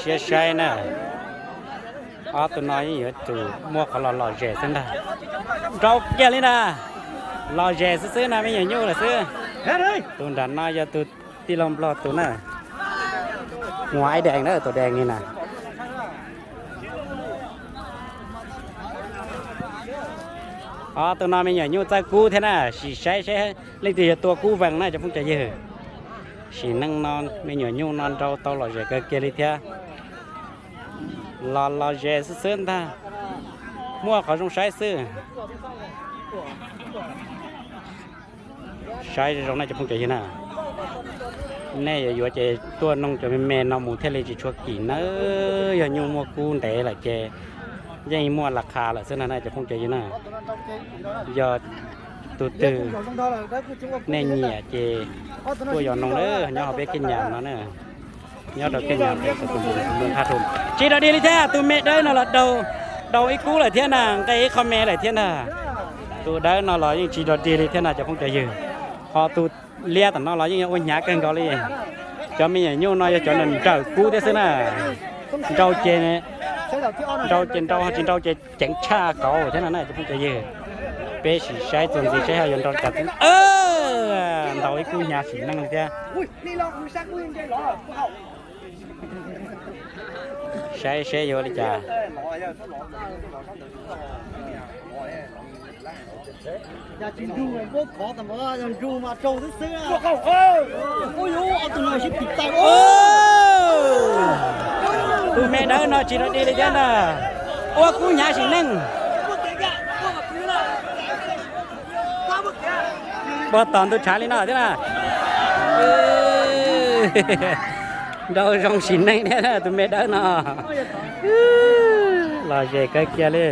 Siab saib na, ob tug no yeej yuav tsum muaj qhov los lom zem xwb ntag. Nrau kiag li ntag, lom zem xwb xwb na, me nyuam nyuj lawm xwb. Tus nram no yog tus tij laug Nplog tus na, Huas Ais Dees na, tus dees li na. Ob tug no me nyuam nyuj txawj kub thiab na, sim saib seb leej twg yog tua kub vees na cov phooj cov ywg. Sim neej no me nyuam nyuj no nrau tau lom zem kawg kiag li thiab. Los lom zem xwb xwb ntag, muaj qhov zoo saib xwb. Saib zoo zoo na cov phooj cov ywg na, nej yuav yuav ces tuaj noog cov me me no mus thiaj li tsis tshua kim nawb. Yog nyuj muaj kub ntev lawm ces yeej muaj las khas lawm xwb na cov phooj cov ywg na. Yog tus twg nej nyiam ces tuaj yos noog na, nyob hauv peb Kiab Nyas no na, nyob rau Kiab Nyas Thaj Thum. Tsis dog dig li thiab, tus me dawb no los daug ib kub lawm thiab na, nqe ib qho me lawm thiab ntag. Tus dawb no los yeej tsis dog dig li thiab na cov phooj cov ywg. Ho tus liab tom no los yeej ua hnyav kawg nkaus li. Cov me nyuam nyuj no yog cov nrawm kub thiab xwb na. Nrau ces, nrau ces nrau, tsis nrau ces ceev tshaj kauv thiab no na cov phooj cov ywg. Peb sim saib txuas ntxiv saib ho yuav nrau cas. Ntaus ib kub hnyav sim neej li thiab. Saib seb yuav li cas. Tus me dawb no tsis dog dig li thiab ntag, ua kub hnyav sim neej. Puag tom ntug tshav li no thiab na. Nrau zoo sim neej thiab tus me dawb no, lom zem kawg kiag li.